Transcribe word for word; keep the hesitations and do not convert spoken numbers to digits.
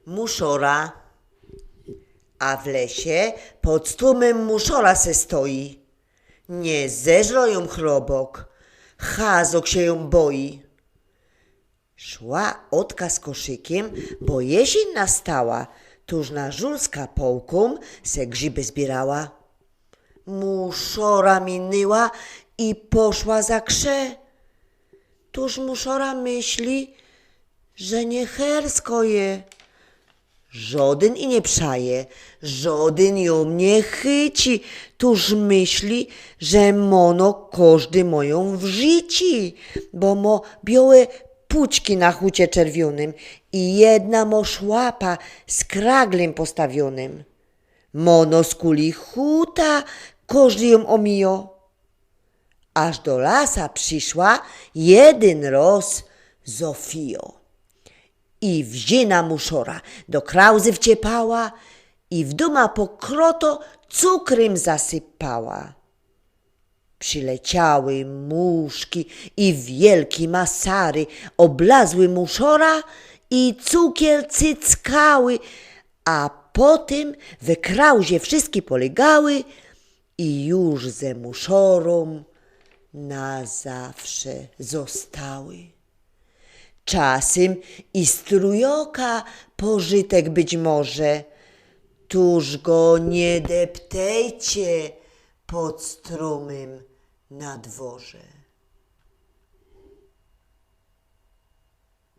Muszora. A w lesie pod strōmym muszora se stoi. Niy zeżro jōm chrobok, chazok sie jōm boi. Szła ôdka z koszykiym, bo jesiyn nastała, tōż na żul z kapołkōm se grzyby zbiyrała. Muszora minyła i poszła za krze. Tōż muszora myśli, że niychersko je. Żodyn i niy przaje, żodyn jōm niy chyci. Tōż myśli, że mōno kożdy mojōm w życi, bo mo biołe puczki na chucie czerwionym i jedna mo szłapa z kraglym postawiōnym. Mōno skuli chuta, kożdy jōm ômijo. Aż do lasa prziszła jedyn roz Zofijo. I wziyna muszora do krauzy wciepała i w dōma po kroto cukrym zasypała. Przileciały muszki i wielki masary, ôblazły muszora i cukier cyckały, a potym we krauzie wszyjske polygały i już ze muszorōm na zawsze zostały. Czasym i strujoka pożytek być może, tōż go niy deptejcie pod strōmym na dworze.